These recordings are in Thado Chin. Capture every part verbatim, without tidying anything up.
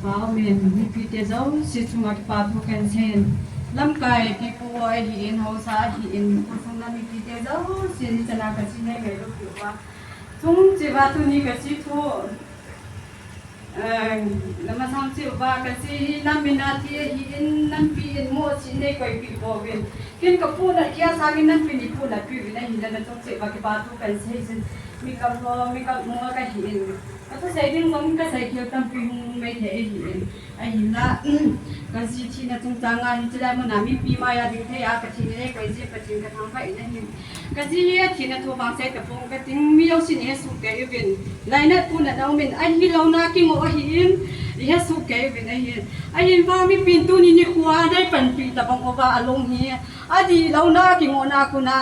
Amen. Mipite jouse chunga kipa thu kahin seiyin. Lamkai pipu ahin, haosa ahin, khosung a mipite jouse ni chana kaji nei ngailu piuva. Chung cheh uva tuni kaji thu. Eh, namasang cheh uva kaji hi, nam in athi ahin, nampi in mo cheh nei koipi pouvin. Ken kapu na kia sangin nampi in ipu na piuvin ahin, na chung cheh uva kipa thu kahin seiyin. Mikam ho, mikam mo kahin. Athusei ding jong kasei khel tampi hung mai thei ahin. Ahinla, kaji thina chungchang a hin chulai muna mipi maiya ding thei a kathina nei koi jeh Pathen kathangvah in ahin. Kaji hi athina thu vang sei tapong kating mi jousen ihesoh kei uvin. Lainat puna na umin ahilouna kingoh ahin. Ihesoh kei uvin ahin. Ahinla mipin tuni nikho a nei panpi tabang uva alung hi. Adihlouna kingohna kona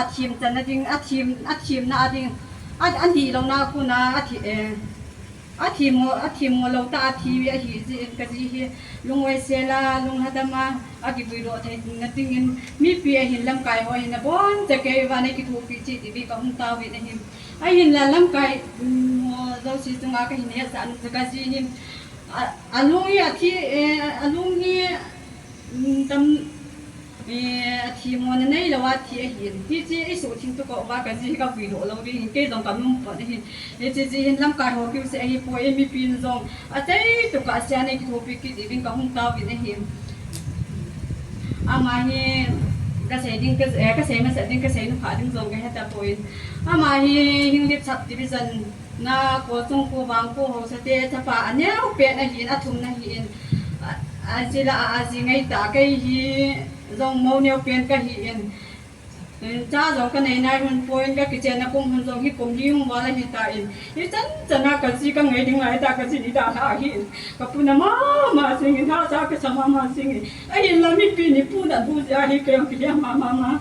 athem channa ding, athem, athemna ding. A, adihlouna kona athi, eh, Athemmo, athemmo lou tah a thi ahi jeh in kaji hi lung oisel a, lung hadam a, akivuidoh theina dingin mipi ahin lamkai ho ahin aboncha kei uva nei kithopi cheh diuvin kahung taovin ahi. Ahinla lamkai, mm, ho jouse chunga kahin hetsah nom chu kaji hin, a, alung hi athi, eh, alung hi, mm, tam, Eh, athemmona neilou a thi ahin. Hiche isuhtheng tukah uva kaji hi kavuidoh lou ding ahin, kei jong kanung pon ahin. Hiche jeh hin lamkai ho kiuseh ahipoi, mipin jong achei tukah sea nei kithopi kit diuvin kahung taovin ahi. Ama hi kasei ding, ka, eh, kasei masat ding, kasei nopha ding jong kahe tapoi. Ama hi Henglep Sub Division na Kolchung Kho, Vangkho haosate chapa aneo pen ahin, athumna ahin. A, ajeh la a, aji ngaitah kei hi jong mou neo pen kahin. Cha jong kanei nai lhon poi, kakichenna kum lhon jong hi kum li hung val ahitan. Hichan chan a kaji kangai ding laitah kaji ni dalha ahin. Kapu na mama jingin, lhacha kasa mama jingin. Ahinla mipin ipu na bu jeh a hi kei jong kilhem mama.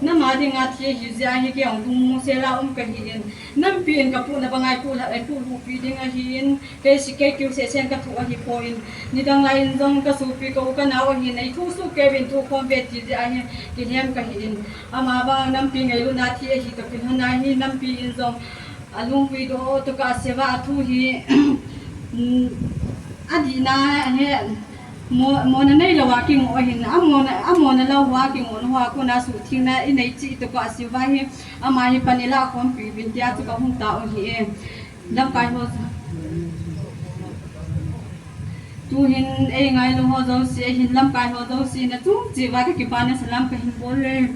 Nama dinga thi ahi jeh a hi kei jong lungmong sel a um kahin. Nampi in kapu na banga ipu lha, ipu lhupi ding ahin. Kei si kei kiuseh sen kathoh ahipoi. Nidang lai in jong kasopi ka u kanao ahin. Nei thusoh kei uvin thukhom uve ti jeh a hi kilhem kahin. Amavang nampi ngailutna thi ahi toh kilhon a hi nampi in jong alungvuidoh tukah sea athu hi, adihna ahi, mo, mona neilou a kingoh ahin, amona, amona lou hoa kingoh hoa kona suhthengna inei cheh tukah sea hi, ama hi pan ilah khompi uvin tia chu kahung tao ahi e. Lamkai ho, tuhin eingailu ho jouse, ahin lamkai ho jouse, nachung cheh uva kakipana salam kahin bol e.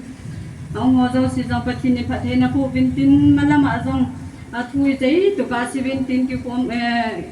Aum ho jouse jong Pathen in phattheina boh uvin tin, malam a jong athu ichei tukah sea uvin tin kikhom, eh,